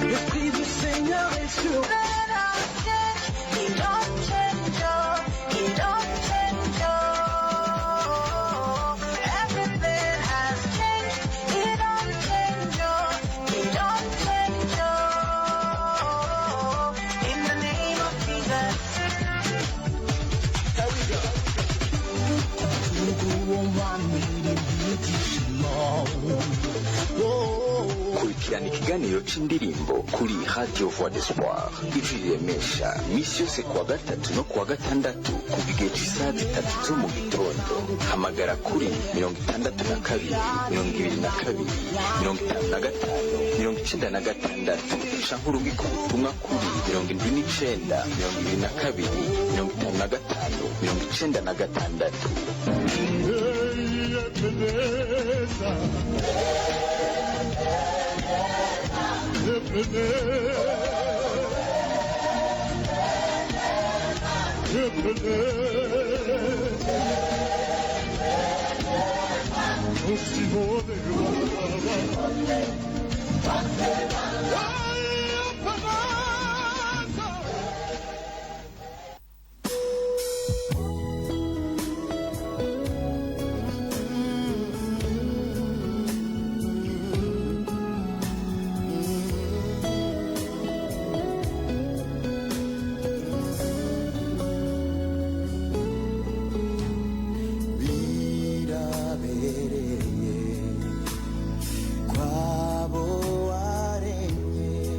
L'Esprit du Seigneur est sur Everything has changed. It don't change, oh. It don't change, oh. In the name of Jesus. Kurikirana ikiganiro c'indirimbo kuri Radio Voix d'Espoir, ijwi riremesha, misi yose kuwa gatatu no kuwa gatandatu kuva igihe c'isaha 3 zo mu gitondo. Hamagara kuri 62 22 55 96 canke urungike ubutumwa kuri 79 22 55 96. Birabereye kwabo waremye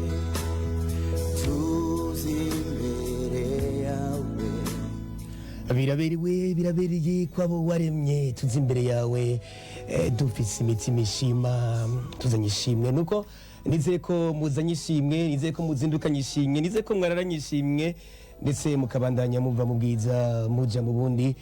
tuzi imbere yawe. Biraberewe, birabereye kwabo waremye tuzi imbere yawe, dufise imitima ishima, tuzanye ishimwe. Nuko nizeye ko muzanye ishimwe, nizeye ko muzindukanye ishimwe, nizeye ko mwararanye ishimwe, ndetse mukabandanya muva mu bwiza muja mu bundi.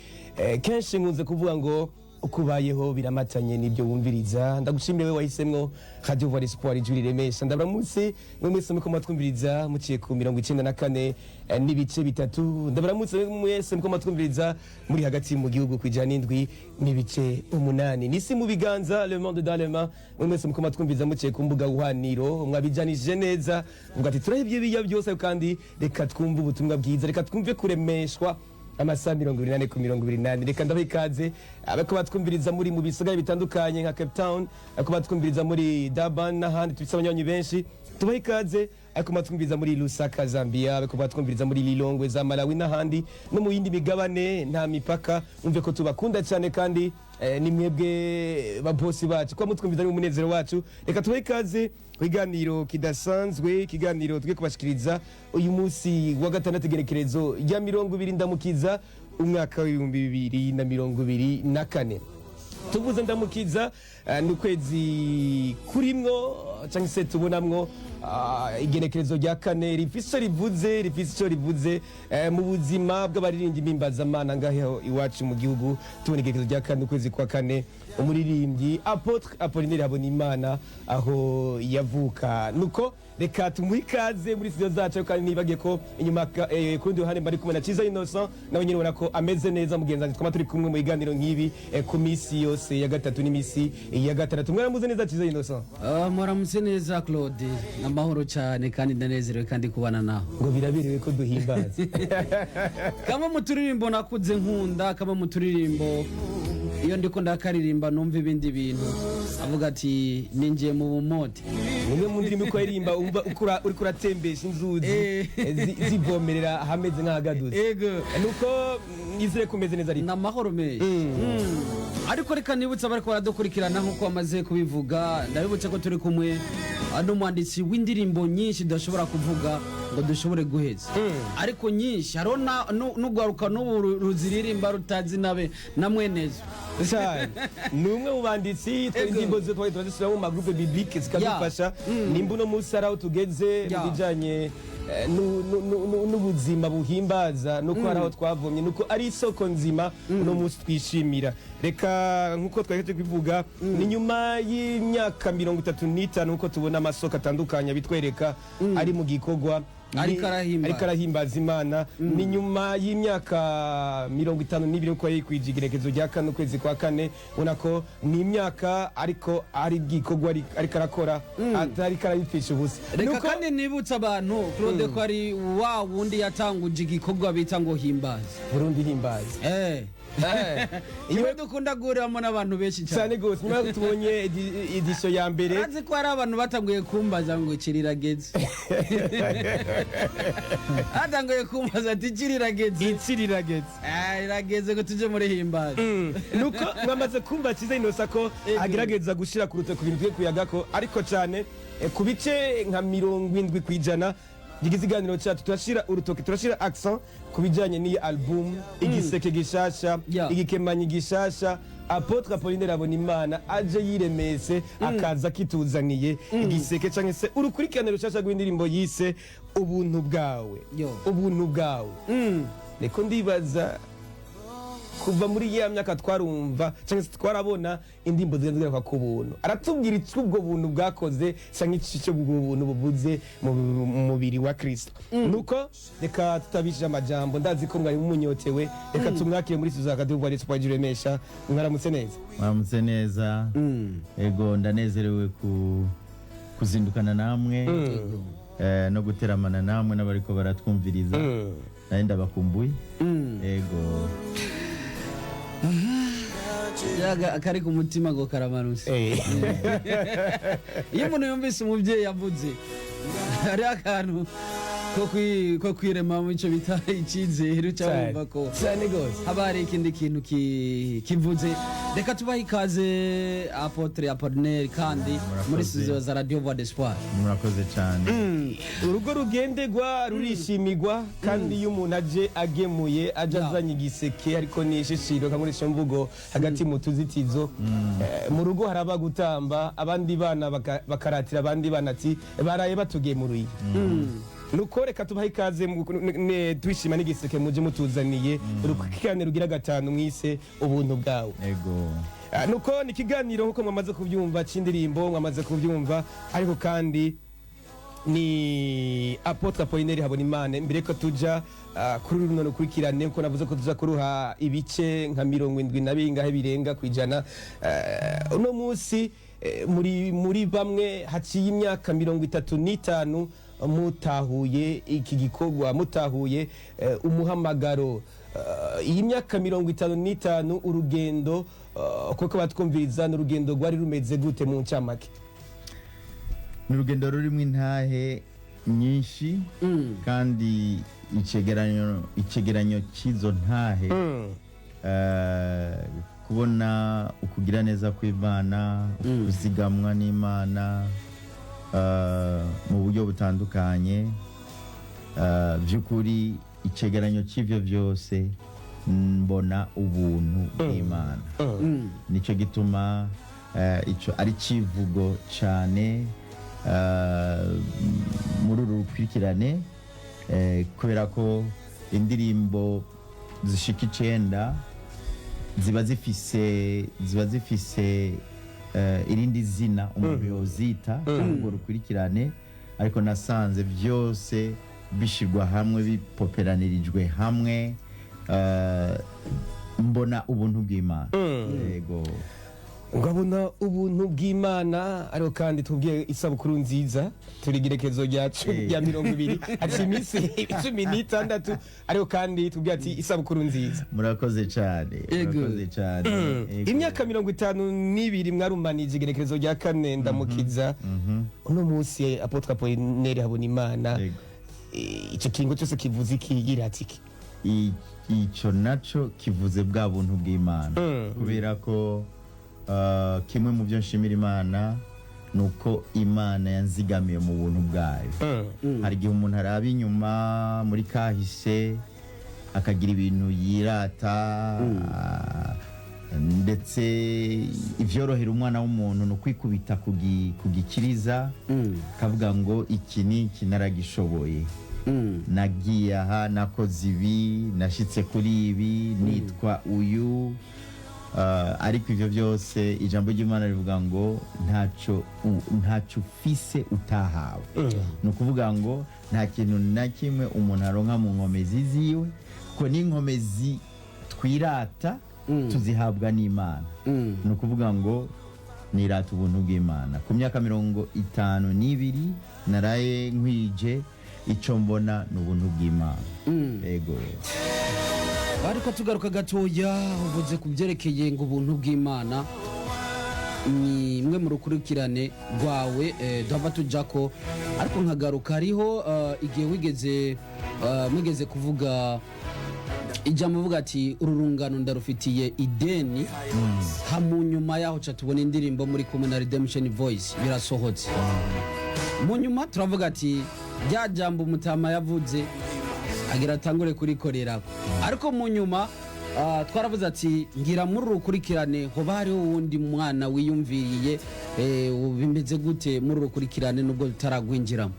Kenshi nkunze kuvuga ngo uko ubayeho biramatanye n'ibyo wumviriza. Ndagushimiye we wahisemwo Radio Voix d'Espoir, ijwi riremesha. Ndabaramutse mwe mwese muriko muratwumviriza muciye ku 94 n'ibice bitatu. Ndabaramutse mwe mwese muriko muratwumviriza muri hagati mu gihugu ku 107.8. Nisi mu biganza, le monde dans les mains. Mwe mwese muriko muratwumviriza muciye ku mbuga buhaniro, mwabijanije neza, muvuga ati turahevye ibiya byose kandi reka twumve ubutumwa bwiza, reka twumve kuremeshwa amasaha 24 ku 24. Reka ndabaha ikaze abako batwumviriza muri mu bisagara bitandukanye nka Cape Town, abako batwumviriza muri Durban n'ahandi tufise abanywanyi benshi, tubaha ikaze. Ariko batwumviriza muri Lusaka, Zambia, abako batwumviriza muri Lilongwe za Malawi n'ahandi no mu yindi migabane, nta mipaka. Mwumve ko tubakunda cyane kandi ni mwebwe babosi bacu, kuba mutwumviza ni umunezero wacu. Reka tubahe ikaze ku kiganiro kidasanzwe, ikiganiro tugiye kubashikiriza uyu munsi wa gatandatu, igenekerezo rya 20 Ndamukiza, umwaka w'2024. Tuvuze Ndamukiza, ni ukwezi kurimwo cyangwa se tubonamwo igenekerezo rya kane rifise ico rivuze, rifise ico rivuze mu buzima bw'abaririmbyi mpimbazamana ngaho iwacu mu gihugu. Tubona igenekerezo rya kane, ukwezi kwa kane, umuririmbyi Apotre Apollinaire Habonimana aho yavuka. Nuko reka tumuhe ikaze muri studio zacu, kandi nibagiye ko inyuma ku rundi ruhande mbari kumwe na Ciza Innocent, nawe nyine ubona ko ameze neza, mugenzi wanjye twama turi kumwe mu biganiro nk'ibi ku misi yose ya gatatu n'imisi ya gatandatu. Mwaramuze neza, Ciza Innocent? Ah, muramutse neza Claude, amahoro cyane kandi ndanezerewe kandi kubana nawe. Ngo biraberewe ko duhimbaza. Kamwe mu turirimbo nakuze nkunda, kamwe mu turirimbo iyo ndiko ndakaririmba numva ibindi bintu, avuga ati ninjiye mu bumote. Nimwe mu ndirimbo uko aririmba umva uriko uratembesha inzuzi zivomerera ahameze nk'ahagaduze. Ego. Nuko nizere ko umeze neza ariko. Ni amahoro menshi. Ariko reka nibutse abariko baradukurikirana, nk'uko bamaze kubivuga, ndabibutse ko turi kumwe n'umwanditsi w'indirimbo nyinshi tudashobora kuvuga ngo dushobore guheza, ariko nyinshi hariho n'urwaruka n'ubu ruziririmba rutazi nabe na mwenezo. Cyane, ni umwe mu banditsi twe Ego. indirimbo ze twari turazisubiramo mu magroupe biblique zikadufasha. Nimba uno munsi ari aho tugeze mu bijanye n'ubuzima buhimbaza, nuko hari aho twavomye, nuko ari isoko nzima uno munsi twishimira. Reka nkuko twari turi kubivuga, ni nyuma y'imyaka 35, nkuko tubona amasoko atandukanye abitwereka, ari mu gikorwa. Ariko arahimbaza. Ariko arahimbaza Imana. Ni nyuma y'imyaka 52 uko yikwije igerekezo rya 4 ukwezi kwa 4. Ubona ko ni imyaka, ariko ari igikorwa ariko arakora, atariko arabipfisha ubusa. Reka Nuko kandi nibutse abantu, Claude, ko ari wa wundi yatanguje igikorwa bita ngo Himbaza. Burundi Himbaza. Iyo dukunda guhuriramo n'abantu benshi cyane. Cyane gose, nyuma y'uko tubonye édition ya mbere. Azi ko hari abantu batanguye kumbaza ngo kirirageze, batanguye kumbaza ati kirirageze. Ikirirageze. Ah, irageze ngo tuje muri Himbaza. Nuko mwamaze kumva Cyiza Inosa ko agerageza gushira ku rutoki ku bintu twe kuyagako, ariko cyane ku bice nka 70% bigize ikiganiro cyacu turashira urutoki, turashira accent ku bijyanye n'iyi album, igiseke gishasha, igikemanyi gishasha. Apôtre Apollinaire Habonimana aje yiremese, akaza akituzaniye igiseke cyangwa se urukurikirane rushasha rw'indirimbo yise Ubuntu Bwawe. Yo. Ubuntu Bwawe. Niko ndibaza, kuva muri ya myaka twarumva cyangwa se twarabona indirimbo zigenda zigaruka ku buntu. Aratubwira icyo ubwo buntu bwakoze cyangwa icyo ubwo buntu buvuze mu mubiri wa Kristo. Nuko reka tutabishije amajambo, ndazi ko mwari munyotewe, reka tumwakire muri studio za Radio Voix d'Espoir Remesha. Mwaramutse neza? Mwaramutse neza. Ego, ndanezerewe ku kuzindukana namwe no guteramana namwe n'abariko baratwumviriza. Nari ndabakumbuye, ego. Yaga akari ku mutima ngo karamanutse. Iyo umuntu yumvise umubyeyi avuze, hari akantu ko kwirema mu icyo bita icyizere, cyangwa wumva ko cyane gose haba hari ikindi kintu kivuze. Reka tubahe ikaze, Apôtre Apollinaire, kandi muri Murakoze. studio za Radio Voix d'Espoir. Murakoze cyane. Urugo rugendegwa rurishimirwa, kandi iyo umuntu aje agemuye, aje azanye igiseke, ariko n'ishishiro kankoresha mvugo hagati mu tuzitizo, mu rugo haraba gutamba, abandi bana bakaratira abandi bana ati baraye batugemuriye. Nuko reka tubahe ikaze twishima n'igiseke muje mutuzaniye, urukurikirane rugira gatanu mwise Ubuntu Bwawe. Ego. Ah, nuko ni ikiganiro nkuko mwamaze kubyumva cy'indirimbo, mwamaze kubyumva, ariko kandi ni Apôtre Apollinaire Habonimana. Mbere ko tuja kuri runo rukurikirane, nkuko navuze ko tuja kuruha ibice nka 70 na bingahe birenga kwijana, uno munsi muri bamwe haciye imyaka 35 mutahuye iki gikorwa, mutahuye umuhamagaro. Iyi myaka 55, urugendo, kuko batwumviriza, n'urugendo rwari rumeze gute mu ncamake? Ni urugendo rurimo intahe nyinshi, kandi icegeranyo cy'izo ntahe, kubona ukugira neza kw'Imana, kuzigamwa n'Imana mu buryo butandukanye, by'ukuri icegeranyo cy'ibyo byose mbona ubuntu bw'Imana. Nicyo gituma icyo ari kivugo cyane muri uru rukurikirane, kubera ko indirimbo zishika 9 ziba zifise irindi zina umuntu yozita urwo rukurikirane, ariko nasanze byose bishirwa hamwe, bipoperanirijwe hamwe, mbona ubuntu bw'Imana, yego. Ngabona ubuntu bw'Imana. Ariko kandi tubwiye isabukuru nziza, turi igerekezo rya rya 20, haciye iminsi 16, ariko kandi tubwiye ati isabukuru nziza. Murakoze cyane. Yego. Murakoze cyane. Yego. Imyaka 52 mwarumanije igerekerezo rya 4 Ndamukiza. Uno munsi, Apôtre Apollinaire Habonimana, Yego. icyo kiringo cyose kivuze iki, yirata iki? Icyo naco kivuze bwa buntu bw'Imana, kubera ko kimwe mu byo nshimira Imana ni uko Imana yanzigamiye mu buntu bwayo. Hari igihe umuntu araba inyuma muri kahise akagira ibintu yirata, ndetse ibyorohera umwana w'umuntu ni ukwikubita ku gikiriza, akavuga ngo iki ni iki, naragishoboye, nagiye aha, nakoze ibi, nashyitse kuri ibi, nitwa uyu. Ariko ivyo byose, ijambo ry'Imana rivuga ngo ntaco ufise utahawe. Ni ukuvuga ngo nta kintu na kimwe umuntu aronka mu nkomezi ziwe, kuko n'inkomezi twirata tuzihabwa n'Imana. Ni ukuvuga ngo nirata ubuntu bw'Imana. Ku myaka 52 naraye nkwije, icyo mbona ni ubuntu bw'Imana. Ego. Ariko tugaruka gatoya, uvuze ku byerekeye ngo ubuntu bw'Imana ni imwe mu rukurikirane rwawe, duhava tujya ko, ariko nkagaruka hariho igihe wigeze mwigeze kuvuga ijambo uvuga ati: "Uru rungano ndarufitiye ideni." Hamu nyuma yaho ca tubona indirimbo muri kumwe na Redemption Voice birasohotse. Mu nyuma turavuga ati rya jambo umutama yavuze agira atangure kurikorerako. Ariko mu nyuma twaravuze ati ngira muri uru rukurikirane hoba hariho uwundi mwana wiyumviriye. Bimeze gute muri uru rukurikirane nubwo tutaragwinjiramo?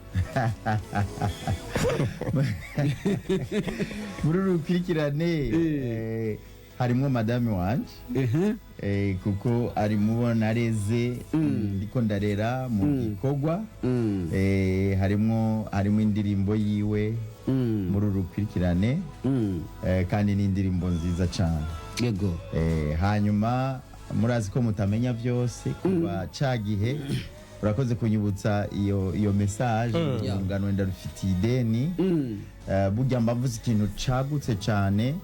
Muri uru rukurikirane harimwo madame wanje, kuko ari mubo nareze, ndiko ndarera mu gikorwa. Harimo indirimbo yiwe muri uru rukurikirane, kandi ni indirimbo nziza cyane. Hanyuma murazi ko mutamenya byose kuva ca gihe. Urakoze kunyibutsa iyo message. Urungano ndarufitiye ideni. Burya mbavuze ikintu cagutse cyane.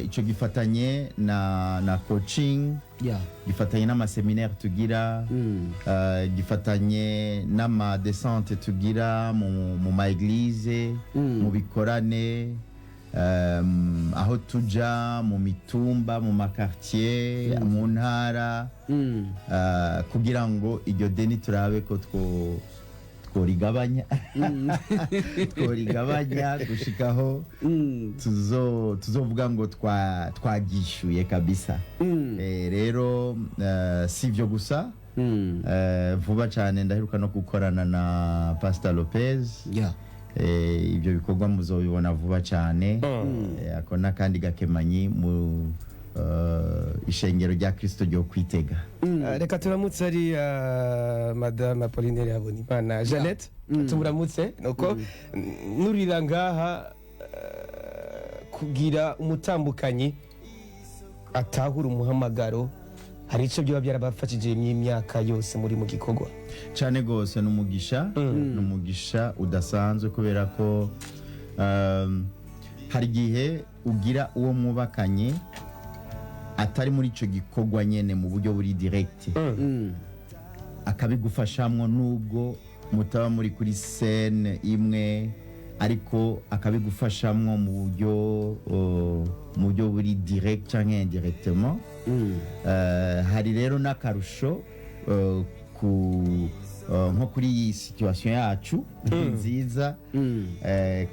Ico gifatanye na coaching, gifatanye n'amaseminaire tugira, gifatanye n'amadescente tugira mu ma église, mu bikorane, aho tuja mu mitumba, mu makartier, mu ntara, kugira ngo iryo deni turabe ko tworigabanya gushikaho tuzovuga ngo twagishuye kabisa. Rero si ibyo gusa. Vuba cyane ndaheruka no gukorana na Pastor Lopez. Ibyo bikorwa muzobibona vuba cyane. Ako n'akandi gakemanyi mu ishengero rya Kristo ryo kwitega. Reka turamutse ari madame Apollinaire Habonimana Jeannette, tumuramutse. Nuko nurira ngaha, kugira umutambukanyi atahura umuhamagaro, hari icyo byaba byarabafashije imyaka yose muri mu gikorwa? Cyane rwose, ni umugisha, ni umugisha udasanzwe, kubera ko hari igihe ugira uwo mwubakanye atari muri icyo gikorwa nyene mu buryo buri direct, akabigufashamwo nubwo mutaba muri kuri scène imwe, ariko akabigufashamwo mu buryo buri direct canke indirectement. Hari rero n'akarusho ku nko kuri iyi situation yacu nziza,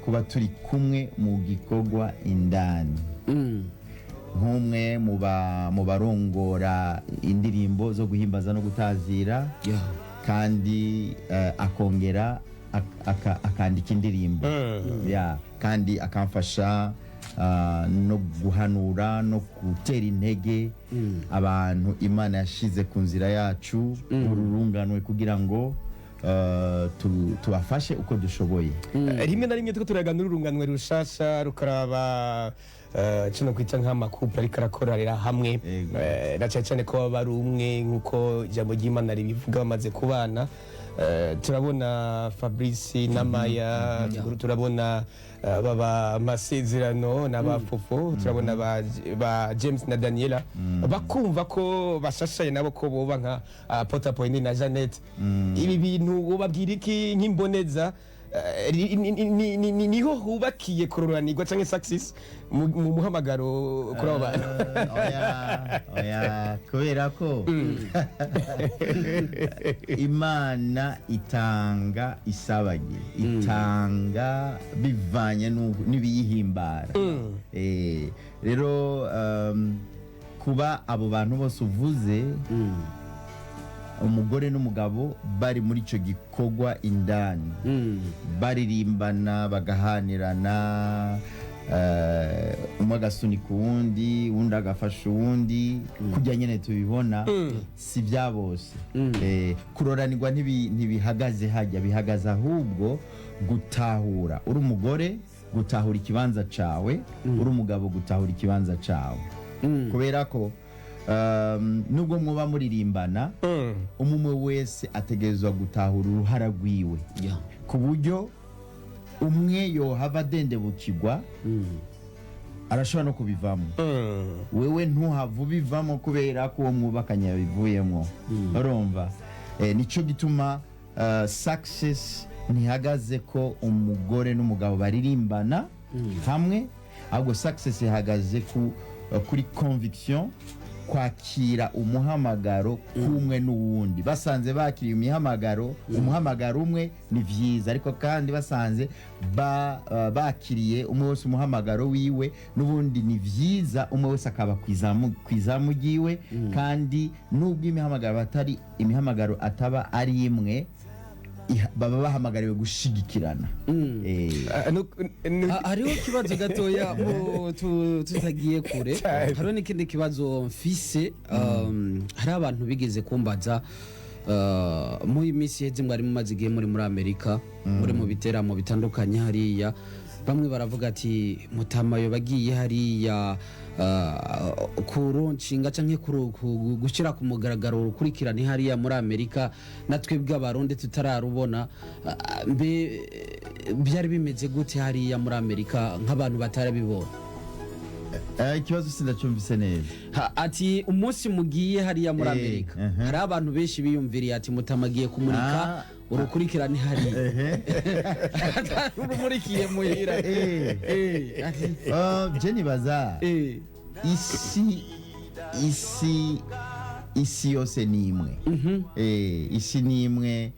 kuba turi kumwe mu gikorwa indani, nk'umwe mu barongora indirimbo zo guhimbaza no gutazira, kandi akongera akandika indirimbo, ya, kandi akamfasha no guhanura no gutera intege abantu Imana yashize ku nzira yacu ururunganwe, kugira ngo tubafashe uko dushoboye. Rimwe na rimwe turiko turaganira urunganwe rushasha, rukaraba kino kwita nk'amacouple ariko arakorera hamwe, na cyane cyane ko baba ari umwe nk'uko ijambo ry'Imana ribivuga bamaze kubana. Turabona Fabrice na Maya, turabona baba amasezerano n'abafofo, turabona ba James na Daniela, bakumva ko bashashaye nabo ko boba nka Pota Poindi na Jeannette. Ibi bintu ubabwira iki nk'imboneza? Niho hubakiye kuroranirwa canke success mu muhamagaro kuri abo bantu? Oya, oya, kubera ko Imana itanga isabage, itanga bivanye n'ibiyihimbara. Rero kuba abo bantu bose uvuze, umugore n'umugabo, bari muri icyo gikorwa indani, baririmbana, bagahanirana. Umwe agasunika uwundi, uwundi agafasha uwundi, kurya nyene tubibona si bya bose. Kuroranirwa ntibihagaze hajya, bihagaze ahubwo gutahura, uri umugore gutahura ikibanza cawe, uri umugabo gutahura ikibanza cawe, kubera ko nubwo muba muririmbana, umwe wese ategerezwa gutahura uruhara rwiwe, ku buryo umwe yohava adendebukirwa arashobora no kubivamo, wewe ntuhava ubivamo kubera ko uwo mwubakanye yabivuyemo. Urumva, nico gituma success ntihagaze ko umugore n'umugabo baririmbana hamwe, ahubwo success ihagaze kuri conviction, kwakira umuhamagaro k'umwe n'uwundi. Basanze bakiriye imihamagaro, umuhamagaro umwe, ni vyiza, ariko kandi basanze bakiriye umwe wese umuhamagaro wiwe, n'ubundi ni vyiza, umwe wese akaba kw'izamu ryiwe. Kandi nubwo imihamagaro atari imihamagaro ataba ari imwe, baba bahamagariwe gushigikirana. Hariho ikibazo gatoya tutagiye kure. Cyane. Hariho n'ikindi kibazo mfise. Hari abantu bigeze kumbaza muri minsi iheze, mwari mumaze igihe muri Amerika, muri mu biteramo bitandukanye hariya. Bamwe baravuga ati mutamayo bagiye hariya kuronshinga canke gushyira ku mugaragaro urukurikirane hariya muri Amerika, natwe bw'Abarundi tutararubona. Mbe byari bimeze gute hariya muri Amerika nk'abantu batarabibona? Ikibazo sindacyumvise neza. Ati umunsi mugiye hariya muri Amerika, hari abantu benshi biyumviriye ati mutama agiye kumurika urukurikirane hariya, urumurikiye muhira. Je nibaza isi yose ni imwe. Isi ni imwe,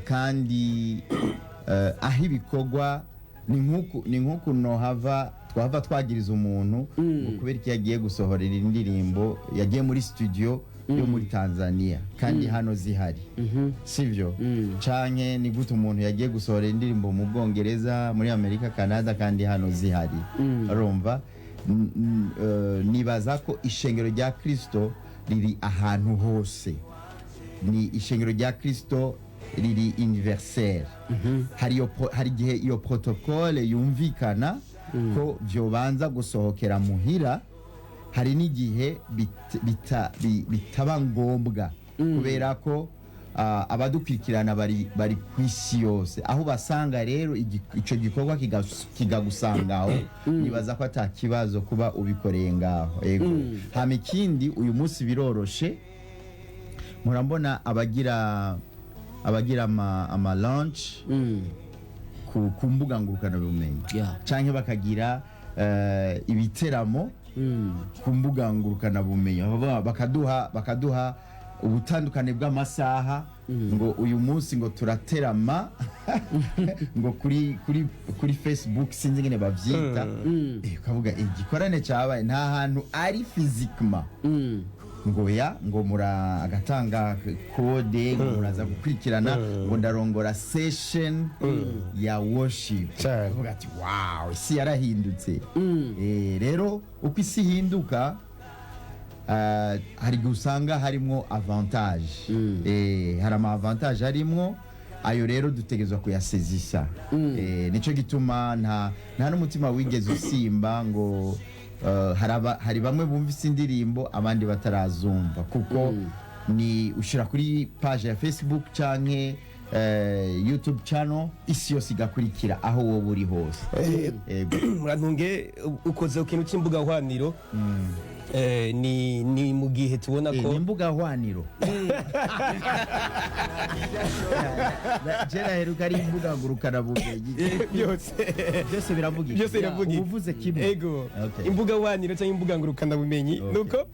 kandi aho ibikorwa ni nk'uku nohava twahava twagiriza umuntu ngo kubera iki yagiye gusohorera indirimbo, yagiye muri studio yo muri Tanzania kandi hano zihari, sivyo? Canke ni gute umuntu yagiye gusohora indirimbo mu Bwongereza, muri Amerika, Canada, kandi hano zihari? Urumva, nibaza ko ishengero rya Kristo riri ahantu hose, ni ishengero rya Kristo riri universel. Hari igihe iyo protocole yumvikana ko vyobanza gusohokera muhira, hari n'igihe bitaba ngombwa, kubera ko abadukurikirana bari ku isi yose. Aho basanga rero ico gikorwa kikagusangaho, nibaza ko ata kibazo kuba ubikoreye ngaho. Ego. Hama ikindi, uyu munsi biroroshe, murambona abagira ama launch ku mbuga ngurukanabumenyi canke bakagira ibiteramo ku mbuga ngurukanabumenyi. Bakavuga, bakaduha ubutandukane bw'amasaha, ngo uyu munsi ngo turaterama ngo kuri Facebook, sinzi ingene bavyita. Ukavuga igikorane cyabaye nta hantu ari physiquement, ngo ya ngo mura agatanga code, ngo muraza gukurikirana, ngo ndarongora session ya worship. Cyane. Ukavuga ati wow, isi yarahindutse. Rero uko isi ihinduka, hari igihe usanga harimwo avantage. Hari ama avantage harimwo, ayo rero dutegerezwa kuyasezisa. Nico gituma nta n'umutima wigeze usimba ngo hari bamwe bumvise indirimbo abandi batarazumva, kuko ni ushira kuri page ya Facebook canke YouTube channel, isi yose igakurikira aho wowe uri hose. Ego. Murantunge, ukoze ku kintu cy'imbuga hwaniro. Ni mu gihe tubona ko Ni imbuga hwaniro. Jera heruka ari imbuga ngurukana bumenyi. Byose. Byose biravuga iki? Byose biravuga iki? Ubuvuze kimwe. Ego. Okay. Imbuga hwaniro cyangwa imbuga ngurukana bumenyi, nuko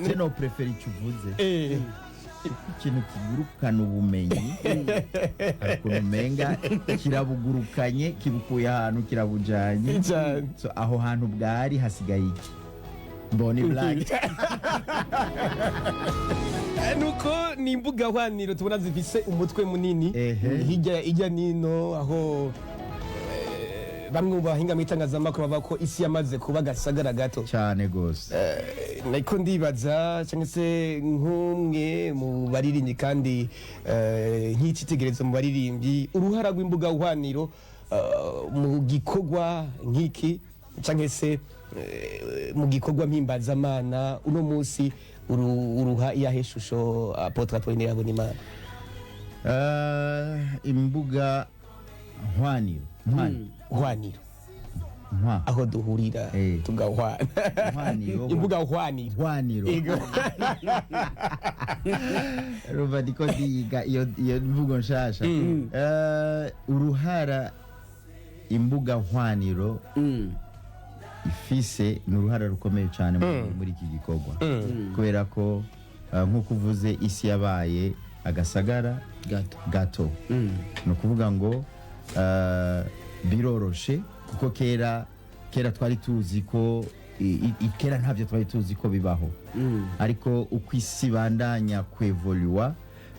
Je no prefera icyo uvuze, ikintu kigurukana ubumenyi, hari ukuntu umenga kirabugurukanye, kibukuye ahantu kirabujanye. Cyane. So aho hantu bwari hasigaye iki? Mboni black. Nuko ni imbuga hwaniro tubona zifise umutwe munini, hirya ijya nino aho Bamwe mu bahinga mu itangazamakuru bavuga ko isi yamaze kuba agasagara gato. Cyane gose. Niko ndibaza, cyangwa se nk'umwe mu baririmbyi kandi nk'icyitegererezo mu baririmbyi, uruhara rw'imbuga hwaniro mu gikorwa nk'iki, cyangwa se mu gikorwa mpimbazamana uno munsi, uruha iyahe shusho, Apôtre Apollinaire Habonimana? Imbuga hwaniro Hwaniro. Ntwa Aho duhurira tugahwana. Hwaniro. Imbuga hwaniro. Hwaniro. Ego. Urumva ndiko ndiga iyo mvugo nshasha. Uruhara imbuga hwaniro ifise ni uruhara rukomeye cyane muri iki gikorwa, kubera ko nk'uko uvuze, isi yabaye agasagara gato. Gato. Ni ukuvuga ngo biroroshe, kuko kera kera twari tuzi ko kera ntabyo twari tuzi ko bibaho, ariko uko isi bandanya kwevoluwa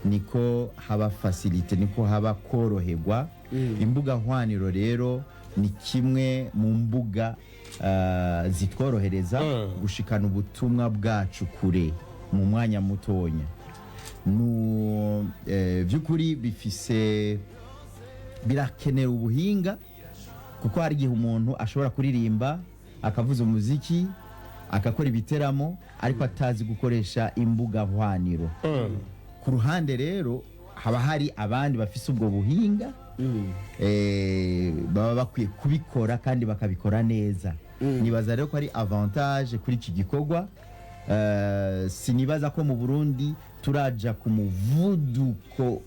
niko haba facilité, niko haba koroherwa. Imbuga hwaniro rero ni kimwe mu mbuga zitworohereza gushikana ubutumwa bwacu kure mu mwanya mutonya. Nu by'ukuri bifise, birakenera ubuhinga, kuko hari igihe umuntu ashobora kuririmba, akavuza umuziki, agakora ibiteramo, ariko atazi gukoresha imbuga hwaniro. Ku ruhande rero haba hari abandi bafise ubwo buhinga, baba bakwiye kubikora kandi bakabikora neza. Nibaza rero ko ari avantage kuri iki gikorwa. Sinibaza ko mu Burundi turaja ku muvuduko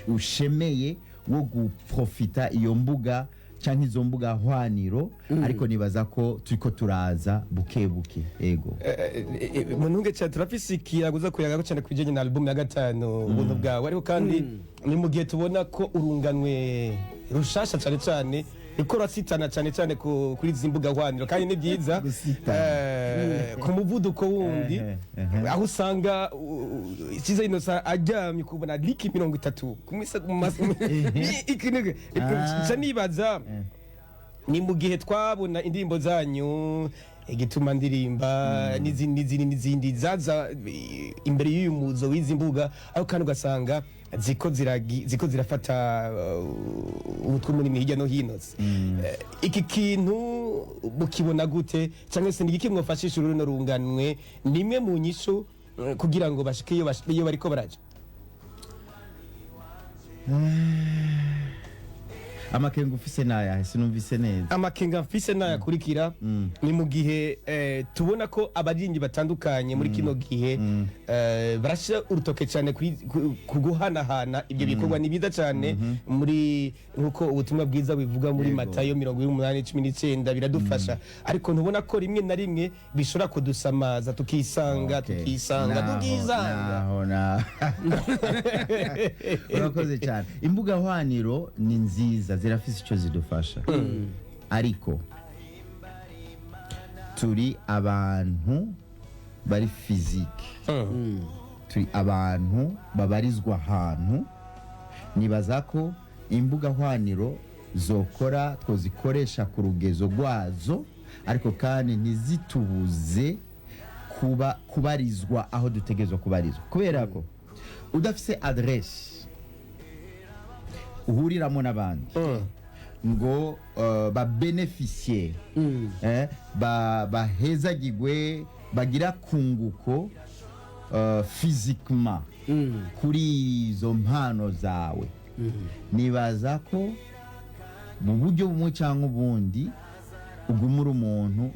ushemeye wo guprofita iyo mbuga canke izo mbuga hwaniro, ariko nibaza ko turiko turaza buke buke, ego. Mu ntunge cyane, turafise ikiyago uza kuyaga cyane ku bijyanye na album ya gatanu, Ubuntu Bwawe, ariko kandi ni mu gihe tubona ko urunganwe rushasha cyane cyane riko rurasitana cyane cyane kuri izi mbuga hwaniro, kandi ni byiza. Gusitana. Ku muvuduko wundi Ehe, ehe. aho usanga Cyiza Innocent aryamye kubona like 30 ku nca nibaza, ni mu gihe twabona indirimbo zanyu, Igituma Ndirimba n'izindi n'izindi n'izindi zaza imbere y'uyu muzo w'izi mbuga, ariko kandi ugasanga ziko zirafata umutwe munini hirya no hino. Iki kintu mukibona gute, cyangwa se ni igiki mwafashisha uruno runganwe, nimwe mu nyishu kugira ngo bashike iyo bariko baraja? Amakenga ufise nayahe? Sinumvise neza. Amakenga mfise nayakurikira: ni mu gihe tubona ko abaririmbyi batandukanye muri kino gihe barashyira urutoke cyane ku guhanahana ibyo bikorwa. Ni byiza cyane muri nk'uko ubutumwa bwiza bivuga muri Matayo 28:19, biradufasha, ariko ntubona ko rimwe na rimwe bishobora kudusamaza tukisanga tukisanga tukisanga? Naho naho urakoze cyane. Imbuga hwaniro ni nziza, zirafise icyo zidufasha, ariko turi abantu bari physique, turi abantu babarizwa ahantu. Nibaza ko imbuga hwaniro zokora twozikoresha ku rugezo rwazo, ariko kandi ntizitubuze kuba kubarizwa aho dutegerezwa kubarizwa, kubera ko udafise adresse uhuriramo n'abandi ngo babenefisie, bahezagigwe, bagira kunguko physiquement kuri izo mpano zawe, nibaza ko mu buryo bumwe cyangwa ubundi uguma uri umuntu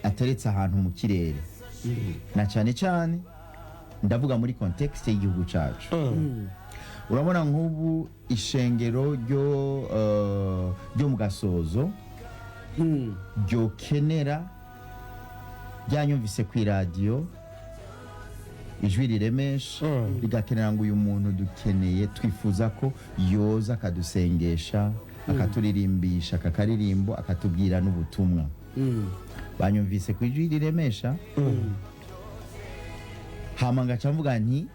ateretse ahantu mu kirere, na cyane cyane ndavuga muri contexte y'igihugu cyacu. Urabona nk'ubu ishengero ryo mu Gasozo ryokenera, ryanyumvise ku iradiyo Ijwi Riremesha, rigakenera ngo uyu muntu dukeneye, twifuza ko yoza akadusengesha, akaturirimbisha aka karirimbo, akatubwira n'ubutumwa. Banyumvise ku Ijwi Riremesha, hama ngaca mvuga nti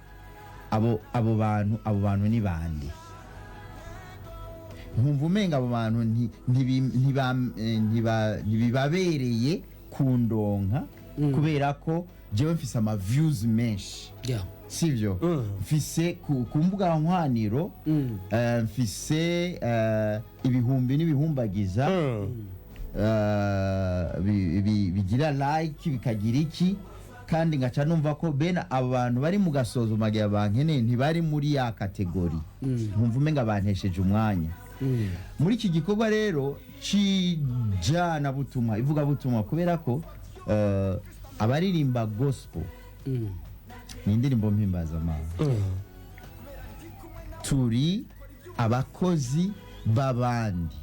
abo bantu ni bande? Nkumva umenga abo bantu ntibibabereye kundonka, kubera ko jewe mfise ama views menshi, sivyo? Mfise ku mbuga nkoranyambaga, mfise ibihumbi n'ibihumbagiza bigira like, bikagira iki, kandi ngaca numva ko bene abo bantu bari mu gasozomagira bankeneye ntibari muri ya catégorie. Nkumva umenga bantesheje umwanya. Muri iki gikorwa rero cijana butumwa, ivugabutumwa, kubera ko abaririmba gospel, ni indirimbo mpimbazamana, turi abakozi b'abandi,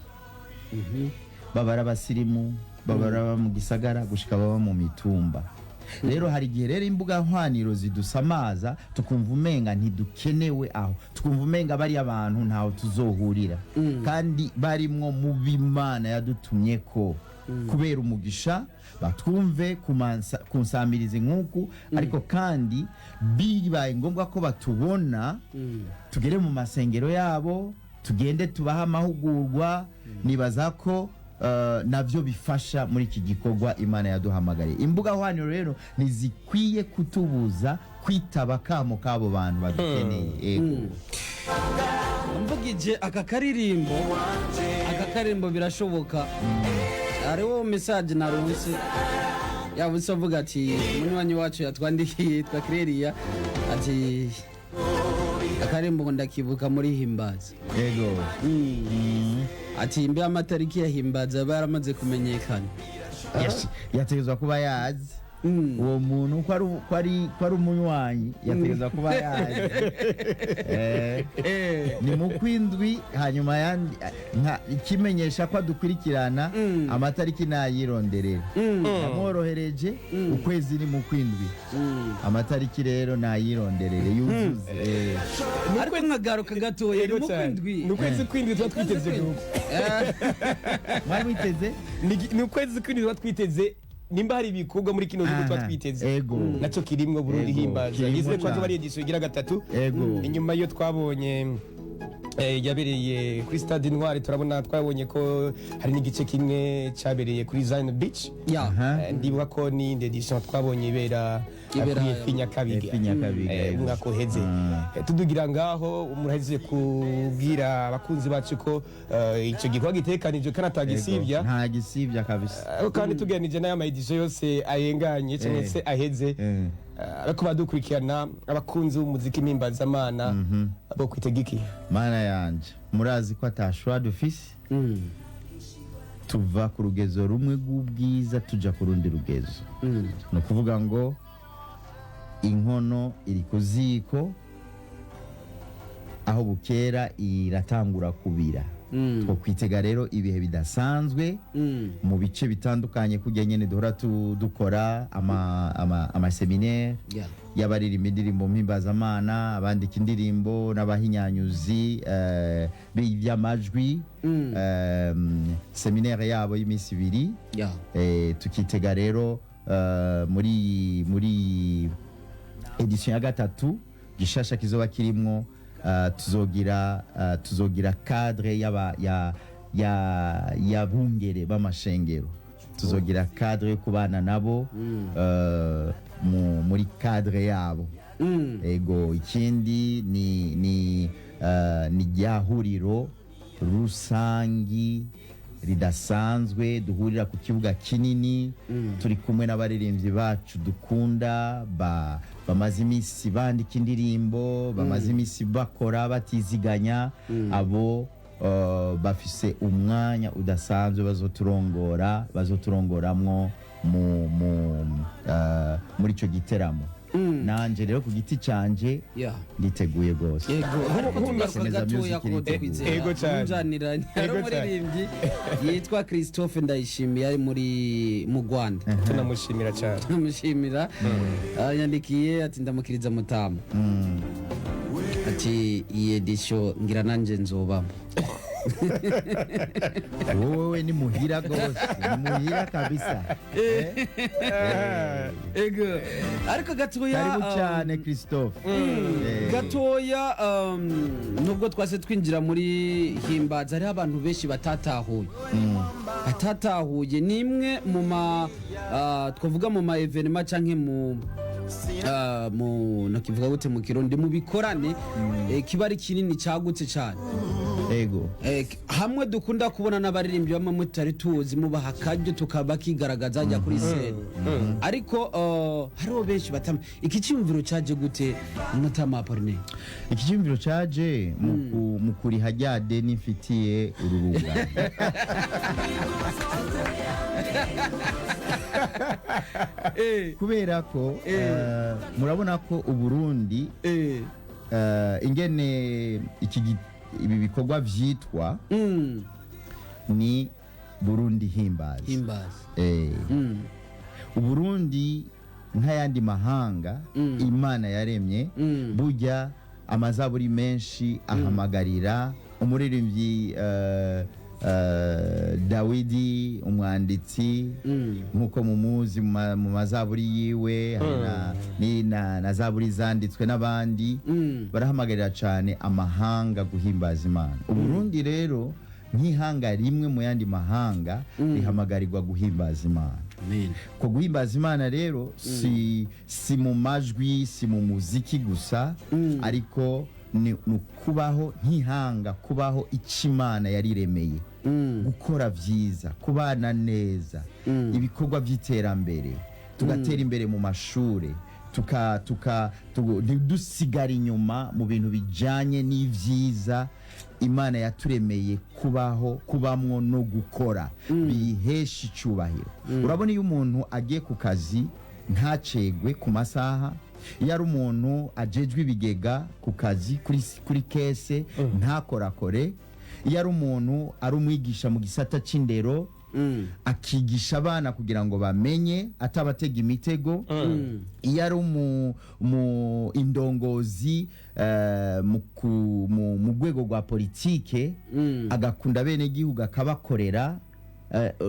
baba ari abasirimu, baba ari aba mu gisagara, gushika baba mu mitumba. Rero hari igihe rero imbuga nkoranyambaga zidusamaza, tukumva umenga ntidukenewe aho, tukumva umenga bariya abantu ntaho tuzohurira, kandi barimwo mu b'Imana yadutumye ko kubera umugisha batwumve kunsamiriza nk'uku. Ariko kandi bibaye ngombwa ko batubona, tugere mu masengero yabo, tugende tubahe amahugurwa. Nibaza ko navyo bifasha muri iki gikorwa Imana yaduhamagariye. Imbuga hwaniro rero ntizikwiye kutubuza kwitaba kamo k'abo bantu badukeneye. Ego. Mvugije aka karirimbo birashoboka. Hariho message naronse yabutse avuga ati umunywanyi wacu yatwandikiye yitwa Cleria, ati akaririmbo ngo ndakibuka muri Himbaza. Ati mbe amatariki ya Himbaza aba yaramaze kumenyekana? Yes, yategerezwa kuba yazi. Uwo muntu ko ari umunywanyi, yategerezwa kuba yazi. Ni mu kwindwi. Hanyuma yandi nka ikimenyesha ko adukurikirana, amatariki nayironderera yamworohereje. Ukwezi ni mu kwindwi, amatariki rero nayironderere yuzuze. Ariko nkagaruka gatoya, ni Yego mu cyane. kwindwi. Ni ukwezi kwindwi tuba twiteze guko. Mwari witeze? Ni ukwezi kwindwi tuba twiteze, nimba hari ibikorwa muri kino gihugu tuba twiteze, nacyo kirimwo Burundi Himbaza. Kirimwo Izere ko cane. ari édition igira gatatu, inyuma yo twabonye yabereye kuri Stade Intwari, turabona twabonye ko hari n'igice kimwe cyabereye kuri Zion Beach. Ndibuka ko n'iyindi édition twabonye ibera Ibera kuri EFI Nyakabiga. EFI Nyakabiga, yego. Umwaka uheze. Tudugira ngaho, umuraheze kubwira abakunzi bacu ko icyo gikorwa gitekanijwe kandi atagisibya. Nta gisibya kabisa. Ariko kandi tugereranije n'aya ma édition yose arenganye cyangwa se aheze, ariko badukurikirana, abakunzi b'umuziki mpimbazamana bo kwitega iki? Mana yanje, murazi ko atashwa dufise. Tuva ku rugezo rumwe rw'ubwiza tuja ku rundi rugezo. Ni ukuvuga ngo inkono iri ku ziko, aho bukera iratangura kubira. Twokwitega rero ibihe bidasanzwe mu bice bitandukanye, kujya nyene duhora dukora ama séminaire y'abaririmba indirimbo mpimbazamana, abandika indirimbo n'abahinyanyuzi by'amajwi, séminaire yabo y'iminsi 2. Tukitega rero muri édition ya gatatu gishasha kizoba kirimwo, tuzogira cadre y'aba ya ya y'abungere b'amashengero, tuzogira cadre yo kubana nabo muri cadre yabo. Ego. Ikindi ni rya huriro rusangi ridasanzwe duhurira ku kibuga kinini, turi kumwe n'abaririmbyi bacu dukunda, bamaze iminsi bandika indirimbo, bamaze iminsi bakora batiziganya. Abo bafise umwanya udasanzwe bazoturongora, bazoturongoramwo muri ico giteramo. Nanje rero ku giti canje nditeguye rwose. Yego, ariko tugaruka Komeza gatoya Music ko iriteguye. Kwizera Yego cyane. Munjanira hari Yego cyane. umuririmbyi yitwa Christophe Ndayishimiye, ari mu Rwanda. Tunamushimira cyane. Tumushimira. Yandikiye ati ndamukiriza mutamu, ati iyi édition ngira nanje nzobamo. Wowe ni muhira gose, ni muhira kabisa. Ego, ariko gatoya Karibu cyane, Christophe. Gatoya, nubwo twase twinjira muri himbaza, hariho abantu benshi batatahuye. Ni imwe mu ma twavuga mu ma événements canke mu nakivuga gute mu Kirundi, mu bikorane kiba ari kinini cyagutse cyane. Hamwe dukunda kubona n'abaririmbyi bamwe mutari tuzi, mubaha akaryo tukaba kigaragaza hajya kuri scène, ariko hariho benshi batama. Iki cyumviro cyaje gute, Mutama Apollinaire? Iki cyumviro caje mu kuriha rya deni mfitiye uru rungano. Kubera ko murabona ko Uburundi, ingene ibi bikorwa vyitwa ni Burundi Himbaza. Himbaza. Uburundi nk'ayandi mahanga Imana yaremye, burya amazaburi menshi ahamagarira umuririmbyi Dawidi, umwanditsi, nk'uko mumuzi mu mazaburi yiwe, hari na zaburi zanditswe n'abandi, barahamagarira cyane amahanga guhimbaza Imana. Uburundi rero nk'ihanga rimwe mu yandi mahanga rihamagarirwa guhimbaza Imana. Amen. Ko guhimbaza Imana rero si mu majwi, si mu muziki gusa, ariko ni ukubaho nk'ihanga, kubaho icyo Imana yariremeye, gukora byiza, kubana neza, ibikorwa by'iterambere, tugatera imbere mu mashuri, ntidusigare inyuma mu bintu bijyanye n'ibyiza Imana yaturemeye kubaho, kubamwo no gukora biyihesha icyubahiro. Urabona, iyo umuntu agiye ku kazi ntacegwe ku masaha, iyo ari umuntu ajejwe ibigega ku kazi kuri caisse ntakorakore, iyo ari umuntu ari umwigisha mu gisata c'indero akigisha abana kugira ngo bamenye atabatega imitego, iyo ari mu indongozi mu rwego rwa politike agakunda bene gihugu, akabakorera,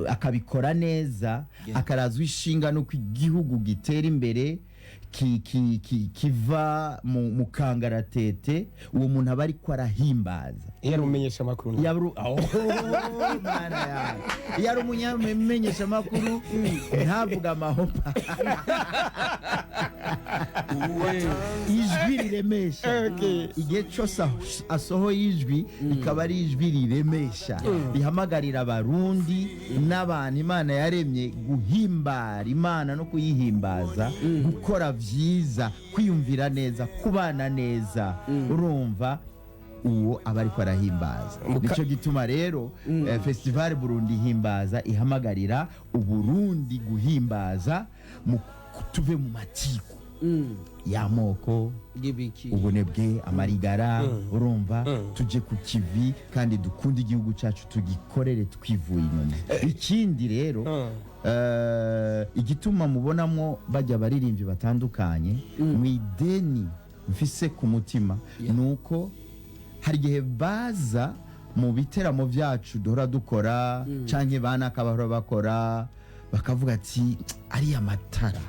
akabikora neza, akarazwa ishinga nuko igihugu gitera imbere, kiva mu kangaratete, uwo muntu aba ariko arahimbaza. Iyo ari umumenyesha amakuru? Iyo ari, oh, Mana yanjye. Iyo ari umunyamenyeshamakuru ntavuga amahopa, ijwi riremesha, igihe cyose asohoye ijwi rikaba ari ijwi riremesha, rihamagarira Abarundi n'abantu Imana yaremye guhimbara Imana no kuyihimbaza, gukora byiza, kwiyumvira neza, kubana neza, urumva uwo aba ariko arahimbaza. Nicyo gituma rero Festival Burundi Himbaza ihamagarira Uburundi guhimbaza, mu tuve mu matiku y'amoko, y'ibiki, ubunebwe, amarigara, urumva, tujye ku kivi kandi dukunde igihugu cyacu, tugikorere twivuye inyuma. Ikindi rero, igituma mubonamo bajya abaririmbyi batandukanye mu ideni mfise ku mutima ni uko hari igihe baza mu biteramo byacu duhora dukora canke banaka bahora bakora, bakavuga ati: "Ariya matara,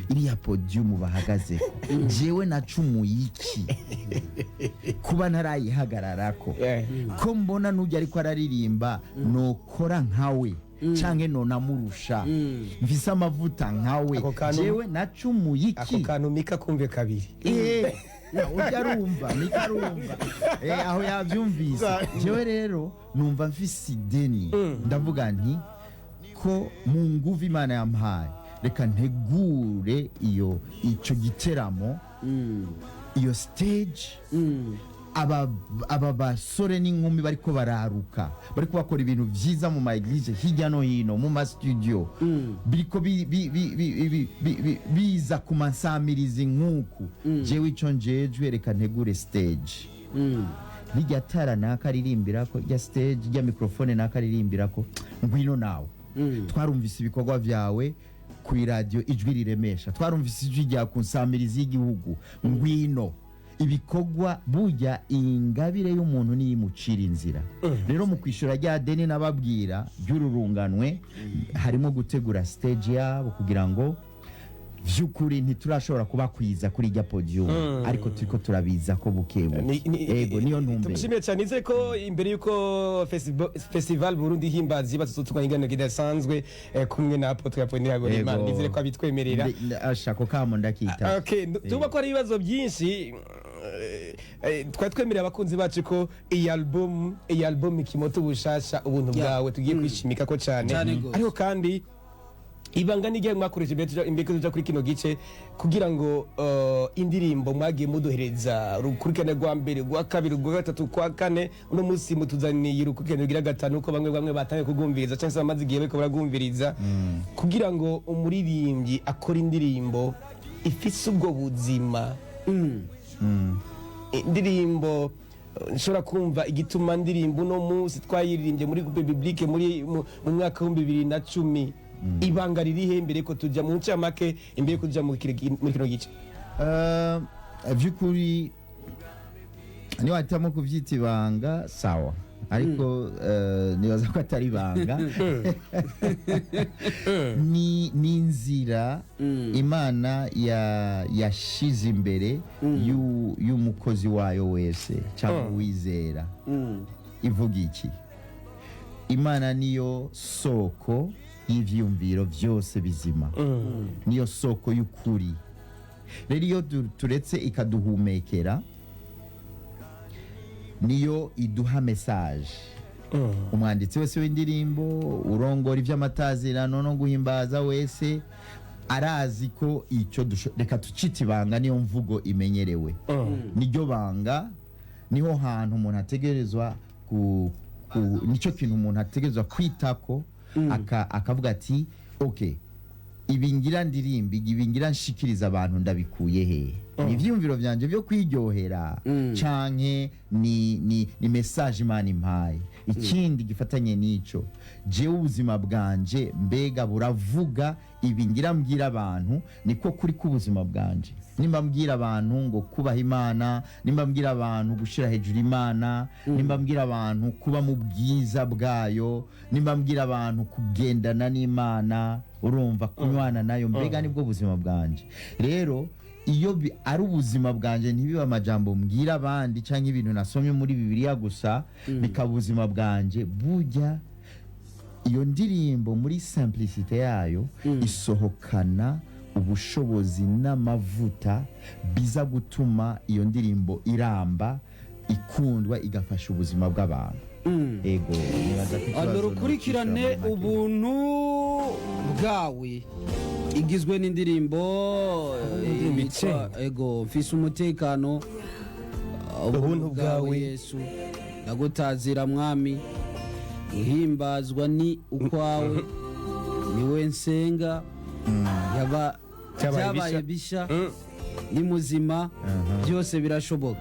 iriya podium bahagazeho, jewe nacumuye iki kuba ntarayihagararako? Ko mbona n'ujya ariko araririmba, nokora nkawe canke nonamurusha, mfise amavuta nkawe, Ako kantu- jewe nacumuye Ako iki?" kantu Mika kumve kabiri. Ujya arumva, Mika arumva. Aho yabyumvise. Jewe rero numva mfise ideni, ndavuga nti ko mu nguvu Imana yampaye, reka ntegure iyo icyo giteramo, iyo stage, aba basore n'inkumi bariko bararuka, bariko bakora ibintu vyiza mu ma église hirya no hino, mu ma studio, biriko biza ku masamirizi nk'uku. Jewe ico njejwe, reka ntegure stage. Rirya tara nakaririmbirako, rya stage, rya microphone nakaririmbirako, ngwino nawe. Twarumvise ibikorwa vyawe ku iradiyo Ijwi Riremesha, twarumvise ijwi rya ku nsamirizi y'igihugu, ngwino. Ibikorwa burya ingabire y'umuntu niyo imucira inzira. Rero mu kwishyura rya deni nababwira ry'ururunganwe, harimo gutegura stage yabo, kugira ngo vy'ukuri ntiturashobora kubakwiza kuri irya podium, ariko turiko turabiza ko buke buke. Ego, niyo ntumbero. Tumushimiye cyane. Nizere ko imbere yuko Festival Burundi Himbazi batuzotunganya iganiro kidasanzwe kumwe na Apotre Apollinaire Hagorimana. Ego. Nizere ko abitwemerera. Ashako kamo ndakita. Okay, tuba ko hari ibibazo byinshi. Twari twemereye abakunzi bacu ko iyi album Ikimoto Bushasha Ubuntu Bwawe tugiye kwishimika ko cyane. Cyane gose. Ariko kandi ibanga n'igihe mwakoresha imbere tuja kuri kino gice, kugira ngo indirimbo mwagiye muduhereza, urukurikirane rwa mbere, rwa kabiri, rwa gatatu, kwa kane, uno munsi mutuzaniye urukurikirane rugira gatanu, ko bamwe bamwe batangiye kugumviriza cyangwa se bamaze igihe bariko baragumviriza, kugira ngo umuririmbyi akore indirimbo ifise ubwo buzima, indirimbo nshobora kumva igituma ndirimbo uno munsi twayiririmbye muri groupe biblique muri mu mwaka wa 2010. Ibanga ririhe imbere ko tujya mu ncamake, imbere ko tujya muri kino gice? Vy'ukuri niwahitamo kuvyita ibanga, sawa, ariko nibaza ko atari ibanga, ni inzira Imana yashize imbere y'umukozi wayo wese cyangwa uwizera. Ivuga iki? Imana niyo soko y'ivyiyumviro vyose bizima, niyo soko y'ukuri. Rero iyo turetse ikaduhumekera, niyo iduha message. Umwanditsi wese w'indirimbo, urongora iby'amatazirano no guhimbaza wese, arazi ko icyo reka tucite ibanga, niyo mvugo imenyerewe, niryo banga, niho hantu umuntu ategerezwa ku nicyo kintu umuntu ategerezwa kwitako, akavuga ati: "Ok, ibi ngira ndirimba, ibi ngira nshikiriza abantu, ndabikuye hehe? Ni ivyiyumviro vyanje byo kwiryohera, canke ni message Imana impaye?" Ikindi gifatanye n'ico, jewe ubuzima bwanje mbega buravuga ibi ngira mbwira abantu? Niko kuri k'ubuzima bwanje? Nimba mbwira abantu ngo kubaha Imana, nimba mbwira abantu gushira hejuru Imana, nimba mbwira abantu kuba mu bwiza bwayo, nimba mbwira abantu kugendana n'Imana, urumva, kunywana nayo, mbega nibwo buzima bwanje? Rero iyo ari ubuzima bwanje, ntibibe amajambo mbwira abandi cyangwa ibintu nasomye muri Bibiliya gusa, bikaba ubuzima bwanje, burya iyo ndirimbo muri simplicité yayo isohokana ubushobozi n'amavuta biza gutuma iyo ndirimbo iramba, ikundwa, igafasha ubuzima bw'abantu. Ego, nibaza ko ikibazo Urukurikirane nocishura muri make. Ubuntu Bwawe igizwe n'indirimbo Indirimbo yitwa icenda. Ego, Mfise Umutekano, Ubuntu Bwawe. Yesu, Ndagutazira Mwami, Guhimbazwa ni Ukwawe, Niwe Nsenga, yaba Byabaye Byabaye Bisha. Bisha, Ni Muzima, Byose Birashoboka.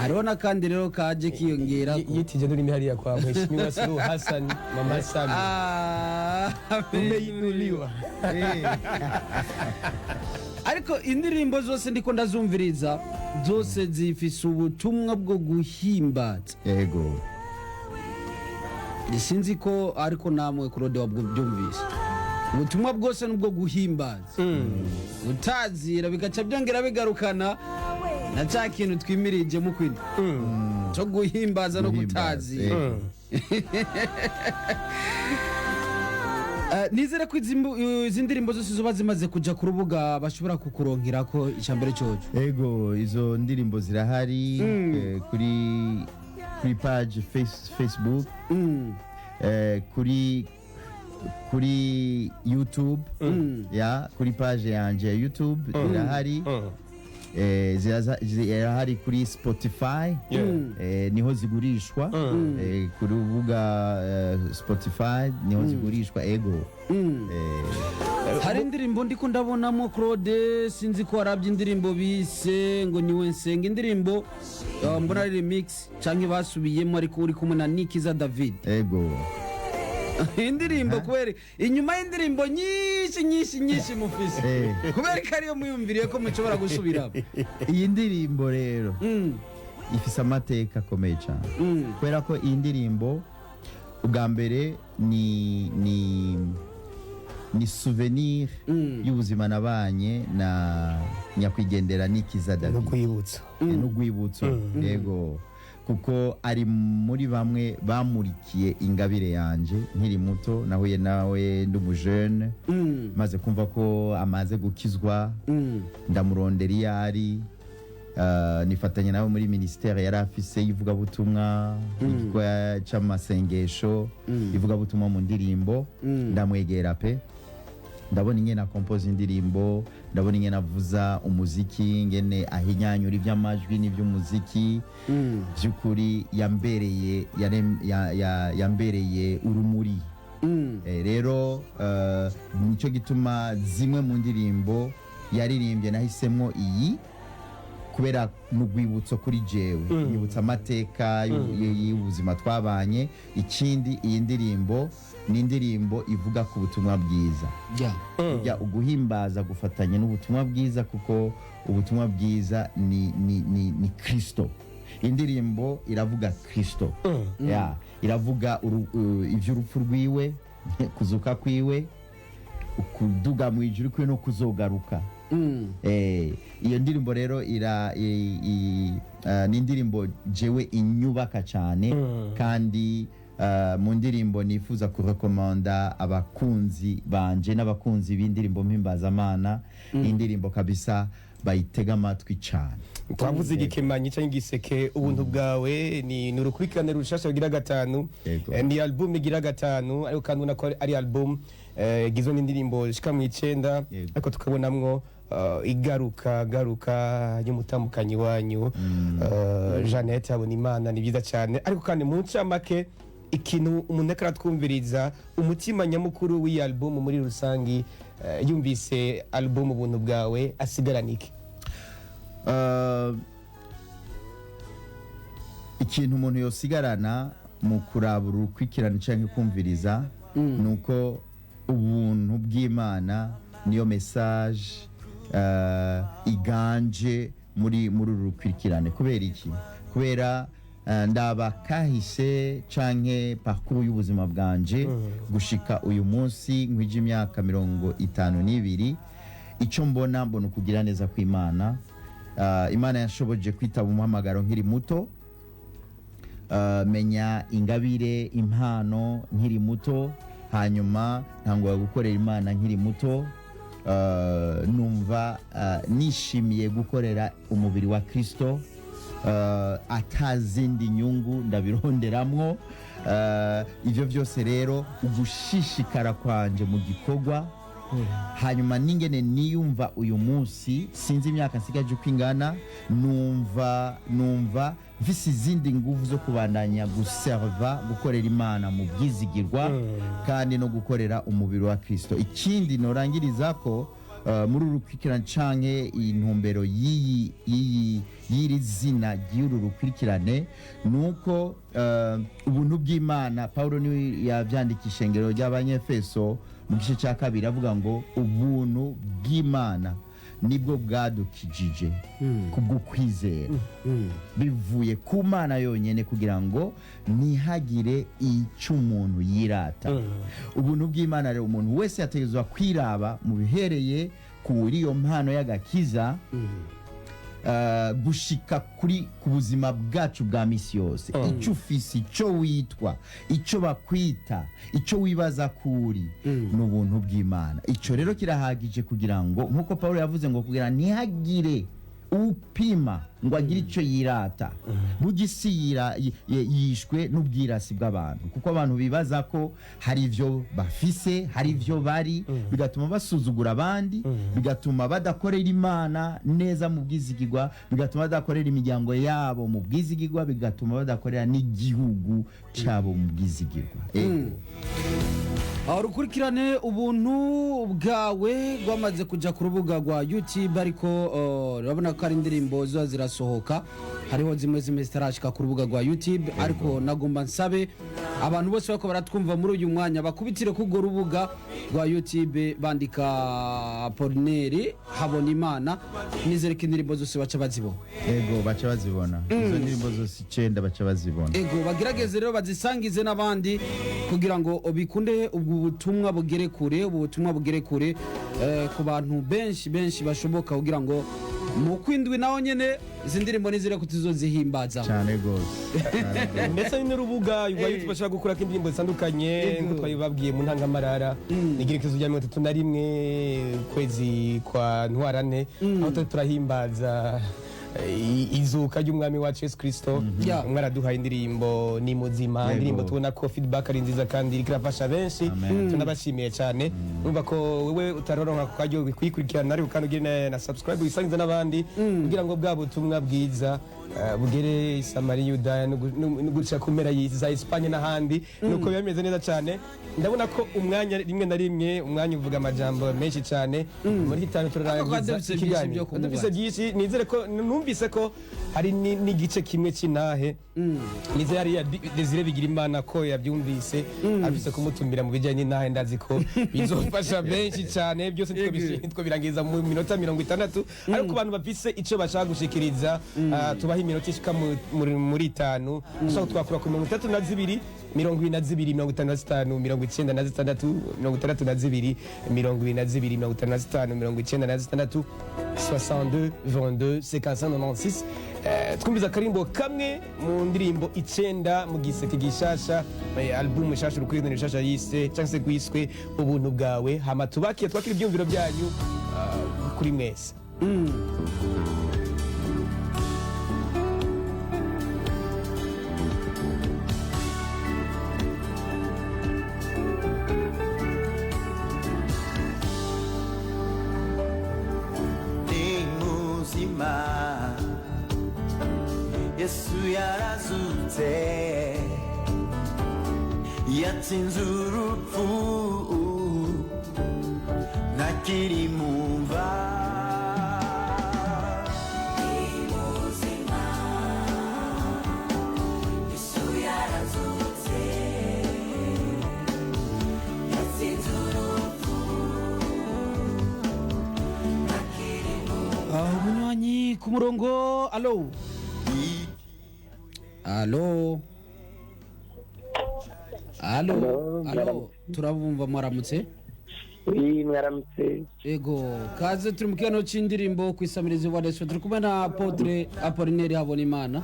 Hariho n'akandi rero kaje kiyongera. Yitije n'urimi hariya kwa Mheshimiwa Suluhu Hassan, Mama Samia. Umeinuliwa. Ariko indirimbo zose ndiko ndazumviriza, zose zifise ubutumwa bwo guhimbaza. Sinzi ko ariko namwe Claude wabyumvise, ubutumwa bwose nubwo guhimbaza, gutazira, bigaca byongera bigarukana na cya kintu twimirije mu kwina cyo guhimbaza no Guhimbaza, gutazira. Nizere ko izi ndirimbo zose zoba zimaze kuja ku rubuga bashobora kukuronkerako icambere coco. Ego, izo ndirimbo zirahari kuri page Facebook, kuri YouTube, ya kuri page yanje ya YouTube irahari. Zirahari kuri Spotify, niho zigurishwa, ku rubuga Spotify niho zigurishwa, ego. Hari indirimbo ndiko ndabonamo, Claude, sinzi ko warabye indirimbo bise ngo Niwe Nsenga, indirimbo mbona ari remix canke basubiyemo, ariko uri kumwe na Nikiza David. Ego. Indirimbo, kubera inyuma y'indirimbo nyinshi nyinshi nyinshi mufise, kubera ko ariyo mwiyumviriye ko mushobora gusubiramo? Iyi ndirimbo rero ifise amateka akomeye cyane, kubera ko iyi ndirimbo ubwa mbere ni souvenir y'ubuzima nabanye na nyakwigendera Nikiza David. N'urwibutso. N'urwibutso, yego, kuko ari muri bamwe bamurikiye ingabire yanje nkiri muto. Nahuye nawe ndi umujene, maze kumva ko amaze gukizwa, ndamurondera iyo ari, nifatanya nawe muri ministère yari afise y'ivugabutumwa, igikorwa c'amasengesho, ivugabutumwa mu ndirimbo. Ndamwegera pe, ndabona ingene akompoza indirimbo, ndabona ingene avuza umuziki, ingene ahinyanyura iby'amajwi n'iby'umuziki. By'ukuri yambereye yambereye urumuri. Rero nicyo gituma zimwe mu ndirimbo yaririmbye nahisemo iyi, kubera ni urwibutso kuri jewe, nyibutsa amateka y'ubuzima twabanye. Ikindi, iyi ndirimbo ni indirimbo ivuga ku butumwa bwiza. Burya uguhimbaza gufatanya n'ubutumwa bwiza, kuko ubutumwa bwiza ni Kristo. Indirimbo iravuga Kristo, ya iravuga iby'urupfu rwiwe, kuzuka kwiwe, kuduga mu ijuru kwiwe no kuzogaruka. Iyo ndirimbo rero ira i, i, ni indirimbo jewe inyubaka cyane, kandi mu ndirimbo nifuza kurekomanda abakunzi banje n'abakunzi b'indirimbo mpimbazamana, indirimbo kabisa bayitega amatwi cyane. Twavuze igikemanyi cyangwa igiseke. Ubuntu bwawe ni urukurikirane rushasha rugira gatanu. Yego. Ni album igira gatanu, ariko kandi ubona ko ari album igizwe n'indirimbo zishika mu 9. Yego. Ariko tukabonamwo igaruka garuka y'umutambukanyi wanyu, Jeannette Habonimana. Ni byiza cyane, ariko kandi mu ncamake, ikintu umuntu ariko aratwumviriza, umutima nyamukuru w'iyi album muri rusangi, yumvise album Ubuntu bwawe asigarana iki? Ikintu umuntu yosigarana mu kuraba urukurikirane cyangwa kumviriza ni uko ubuntu bw'Imana niyo message iganje muri uru rukurikirane. Kubera iki? Kubera ndaba kahise canke parcours y'ubuzima bwanje gushika uyu munsi nkwije imyaka 52, icyo mbona, mbona ukugira neza kw'Imana. Imana yashoboje kwitaba umuhamagaro nkiri muto, menya ingabire, impano nkiri muto, hanyuma ntangura gukorera Imana nkiri muto. Numva nishimiye gukorera umubiri wa Kristo, atazindi nyungu ndabironderamwo. Ivyo byose rero, ugushishikara kwanje mu gikorwa, hanyuma n'ingene niyumva uyu munsi, sinzi imyaka nsigaje uko ingana, numva mfise izindi nguvu zo kubandanya guserva, gukorera Imana mu bwizigirwa kandi no gukorera umubiri wa Kristo. Ikindi norangiriza ko muri uru rukurikirane canke intumbero y'iyi y'iyi y'iri zina ry'uru rukurikirane ni uko ubuntu bw'Imana, Paulo niwe yavyandika ishengero ry'Abanyefeso mu gice cya kabiri, avuga ngo ubuntu bw'Imana nibwo bwadukijije kubw'ukwizera, bivuye ku Mana yonyine, kugira ngo ntihagire icyo umuntu yirata. Ubuntu bw'Imana rero, umuntu wese yategerezwa kwiraba mu bihereye kuri iyo mpano y'agakiza, gushika kuri ku buzima bwacu bwa misi yose, icyo ufise, icyo witwa, icyo bakwita, icyo wibaza kuri, ni ubuntu bw'Imana. Icyo rero kirahagije kugira ngo, nk'uko Paul yavuze ngo kugira ntihagire upima ngo agire icyo yirata. Burya isi yishwe n'ubwirasi bw'abantu, kuko abantu bibaza ko hari ibyo bafise, hari ibyo bari, bigatuma basuzugura abandi, bigatuma badakorera Imana neza mu bwizigirwa, bigatuma badakorera imiryango yabo mu bwizigirwa, bigatuma badakorera n'igihugu cyabo mu bwizigirwa. Ego. Aho rukurikirane Ubuntu bwawe rwamaze kujya ku rubuga rwa YouTube, ariko urabona ko ari indirimbo ziba zirasohoka, hariho zimwe zimwe zitarashika ku rubuga rwa YouTube, ariko nagomba nsabe Abantu bose bako baratwumva muri uyu mwanya bakubitire k'urwo rubuga rwa YouTube, bandika Apollinaire Habonimana, nizere ko indirimbo zose baca bazibona. Ego, baca bazibona, izo ndirimbo zose 9 baca bazibona. Ego, bagerageze rero bazisangize n'abandi kugira ngo bikunde ubwo butumwa bugere kure, ubu butumwa bugere kure ku bantu benshi benshi bashoboka, kugira ngo mu kwindwi naho nyene izi ndirimbo nizere ko tuzozihimbaza. Cyane rwose, cyane rwose. Ndetse n'urubuga rwa YouTube bashobora gukurako indirimbo zitandukanye. Nk'uko twabibabwiye mu ntangamarara, ni igerekezo rya 31 ukwezi kwa Ntwarante, aho turi turahimbaza izuka ry'umwami wacu Yesu Kristo. Umwe araduhaye indirimbo "Ni muzima", indirimbo tubona ko feedback ari nziza kandi iriko irafasha benshi. Amen. Tunabashimiye cyane. Urumva ko wewe utaroronka ku karyo kuyikurikirana, ariko kandi ugire na subscribe, wisangize n'abandi kugira ngo bwa butumwa bwiza bugere i Samariya, Yudaya no guca ku mpera za Espagne n'ahandi. Nuko biba bimeze neza cyane. Ndabona ko umwanya, rimwe na rimwe umwanya uvuga amajambo menshi cyane. Muri 5 Ariko turarangiza dufise byinshi ikiganiro. byo kumubaza. Dufise byinshi. Nizere ko numvise ko hari n'igice kimwe cy'intahe. Nizere hariya Desire Bigirimana ko yabyumvise, afise kumutumira mu bijyanye n'intahe. Ndazi ko bizofasha benshi cyane. Byose nitwo birangiza mu minota 60, ariko ku bantu bafise icyo bashaka gushikiriza, tubaha iminota ishika muri 5. Ushobora twakura ku 32 22 55 96, 32 22 55 96, 62 22 55 96. Twumviza akarimbo kamwe mu ndirimbo 9 mu giseke gishasha, album nshasha, urukurikirane rushasha yise cyangwa se rwiswe "Ubuntu bwawe". Hama tubakiye, twakira ibyumviro byanyu kuri mwese. Ni muzima, Yesu yarazutse, yatsinze urupfu, ntakiri mu mva. Umunywanyi ku murongo, alo, alo, alo? Alo, Alo, turabumva, mwaramutse? Oui, mwaramutse. Ego, kaze. Turi mu kiganiro c'indirimbo ku isamirizi wa Despo, turi kumwe na Apotre Apollinaire Habonimana.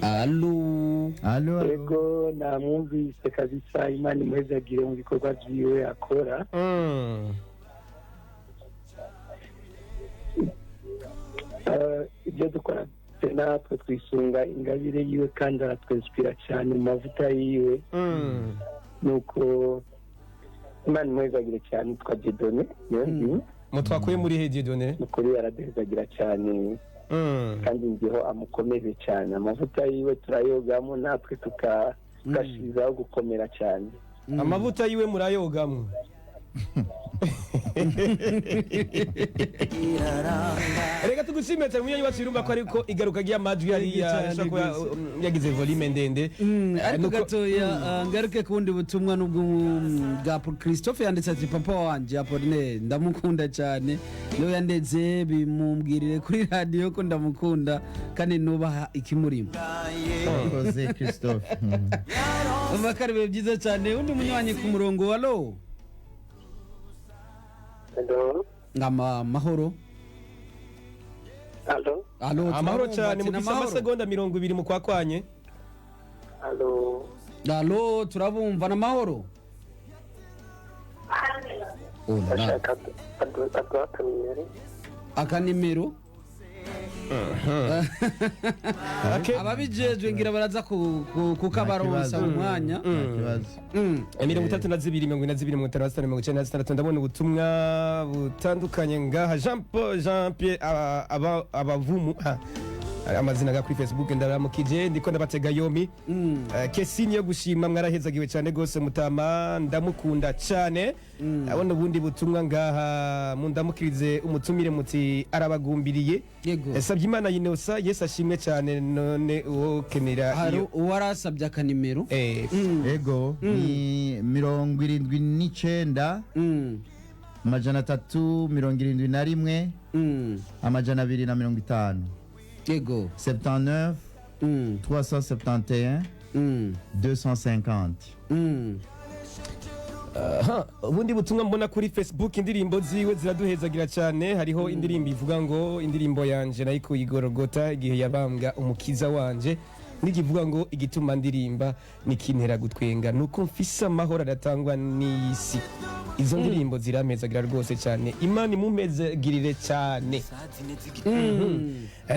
Alo? Alo, alo. Ego, namwumvise kabisa. Imana imuhezagire mu bikorwa vyiwe akora. Ibyo dukora natwe twisunga ingabire yiwe, kandi aratwinspira cyane mu mavuta yiwe. Nuko Imana imuhezagire cyane. Twa Dieudonné niyo nzima. Mutwakuye muri he, Dieudonné? Nukuri araduhezagira cyane. Kandi nziho amukomeze cyane, amavuta yiwe turayogamo natwe tugashizaho gukomera cyane. Amavuta yiwe murayogamwo. Reka tugushimire cyane, munyanya wacu. Urumva ko ariko igaruka ry'amajwi hariya Cyane ashobora kuba gose. yagize volume ndende. Ariko gatoya, ngaruke ku bundi butumwa nubwo bwa Christophe yanditse ati: "Papa wanje Apollinaire ndamukunda cyane, niwe yandeze, bimumbwirire kuri radiyo ko ndamukunda kandi nubaha ikimurimo." Urakoze, Christophe. Umva ko ari ibihe byiza cyane. Undi munywanyi ku murongo, alo? Hello. Ngama mahoro. Alo. Alo, Amahoro turabumva, cyane. ati, Mufise "N'amahoro." amasegonda 20 mu kwakwanye. Alo. Alo, turabumva, n'amahoro. Oh la la. Ndashaka aduha akanimero. Akanimero? Okay. Ababijejwe ngira baraza kukabaronsa Nta mu kibazo. mwanya. Nta kibazo. 32 22 55 96. Ndabona ubutumwa butandukanye ngaha. Jean Paul, Jean Pierre Abavumu. Amazina ga kuri Facebook ndaramukije, ndiko ndabatega yomi. Kesi niyo gushima, mwarahezagiwe cyane gose, mutama ndamukunda cyane. Abona ubundi butumwa ngaha, mundamukirize umutumire muti arabagumbiriye. Yego. Sabye Imana Yinosa, Yesu ashimwe cyane. None uwo kenera Hari iyo uwarasabye akanimero. Ego, ni 79 371 250. 79 371 250. Aha, ubundi butumwa mbona kuri Facebook, indirimbo ziwe ziraduhezagira cyane. Hariho indirimbo ivuga ngo indirimbo yanje nayikuye igorogota igihe yabambwa umukiza wanje, n'ikivuga ngo igituma ndirimba nikintera gutwenga nuko mfise amahoro adatangwa n'isi. Izo ndirimbo zirampezagira rwose cyane, Imana imumezagirire cyane.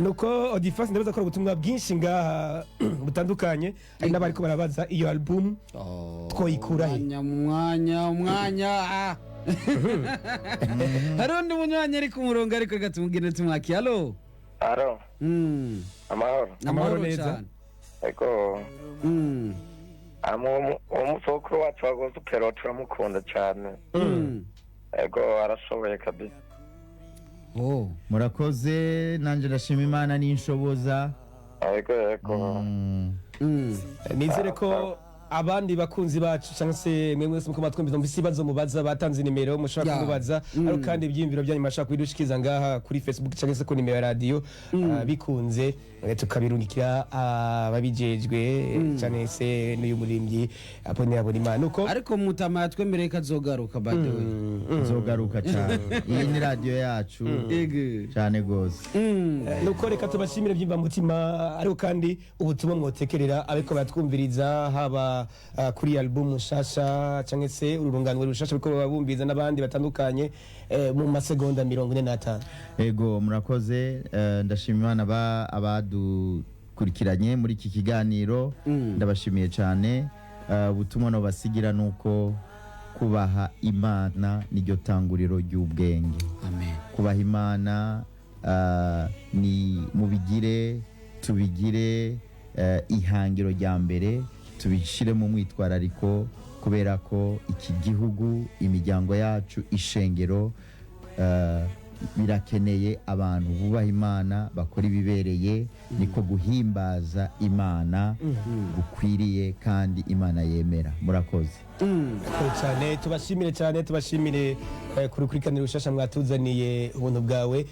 Nuko Odifasi, ndabaza ko hari ubutumwa bwinshi ngaha butandukanye, hari n'abariko barabaza iyo album twoyikura he? Umwanya, umwanya, umwanya, ah. Hari undi munywanyi ari ku murongo, ariko reka tumubwire tumwakire. Alo. Aro. Amahoro. Amahoro neza. Cyane. Ego. Uwo musokuru wacu wa gospel turamukunda cyane. Ego, arashoboye kabisa. Oh. Murakoze, nanjye ndashima Imana n'inshoboza. Ego, ego. Nizere ko abandi bakunzi bacu cyangwa se mwe mwese muko matwumviza mufise ibibazo mubaza, batanze nimero mushobora kumubaza, ariko kandi ibyiyumviro byanyu mashaka kubidushikiza ngaha kuri Facebook cyangwa se ku nimero ya radiyo, bikunze tukabirungikira ababijejwe, cyane se n'uyu murimbyi Apollinaire Habonimana nuko. Ariko mutama yatwemereye ko azogaruka, by the way. Nzogaruka cyane, iyi ni radiyo yacu. Ego. Cyane rwose. Nuko reka tubashimire byimbamutima, ariko kandi ubutumwa mwotekerera ariko batwumviriza, haba kuri album nshasha cyangwa se ururunganwe rushasha ariko babumviriza n'abandi batandukanye, mu masegonda 45. Ego, murakoze. Ndashima Imana abadukurikiranye muri iki kiganiro, ndabashimiye cyane. Ubutumwa nobasigira ni uko kubaha Imana niryo tanguriro ry'ubwenge. Amen. Kubaha Imana, ni mubigire, tubigire ihangiro rya mbere, tubishyire mu mwitwarariko, kubera ko iki gihugu, imiryango yacu, ishengero, birakeneye abantu bubaha Imana, bakora ibibereye, niko guhimbaza Imana gukwiriye kandi Imana yemera. Murakoze. Murakoze cyane, tubashimire cyane, tubashimire ku rukurikiranire rushasha mwatuzaniye, ubuntu bwawe.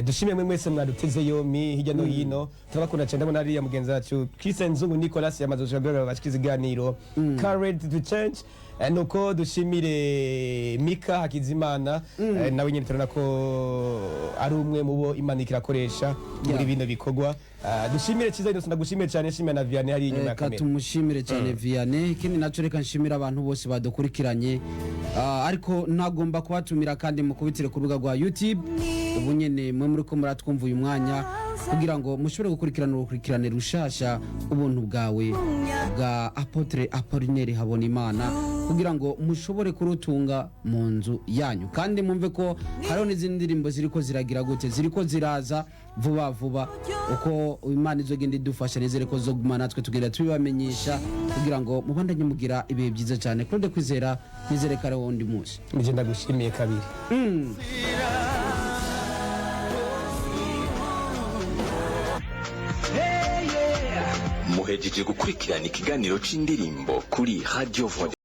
Dushimire mwe mwese mwaduteze yomi hirya no hino, turabakunda cyane. Ndabona hariya mugenzi wacu Christian Nzungu Nicolas yamaze gushobora bashikiza iganiro Courage to Change. Nuko dushimire Mika Hakizimana, nawe nyine turabona ko ari umwe mu bo Imana ikirakoresha muri bino bikorwa. Dushimire Cyiza Innocent, ndagushimiye cyane, nshimira na Vianney hari inyuma ya Reka kamera. tumushimire cyane Vianney. Ikindi nacyo, reka nshimire abantu bose badukurikiranye. Ariko ntagomba kubatumira kandi mukubitire ku rubuga rwa YouTube ubu nyene mwe muri ko muratwumva uyu mwanya, kugira ngo mushobore gukurikirana urukurikirane rushasha ubuntu bwawe bwa Apotre Apollinaire Habonimana, kugira ngo mushobore kurutunga mu nzu yanyu, kandi mwumve ko hariho n'izindi ndirimbo ziriko ziragira gute, ziriko ziraza vuba vuba, uko Imana izogenda idufasha. Nizere ko zoguma natwe tugenda tubibamenyesha kugira ngo mubandanye mugira ibihe byiza cyane. Claude Kwizera, nizere ko ariwo wundi munsi. Nije ndagushimiye kabiri. Muhejeje gukurikirana ikiganiro c'indirimbo kuri Radio Voix.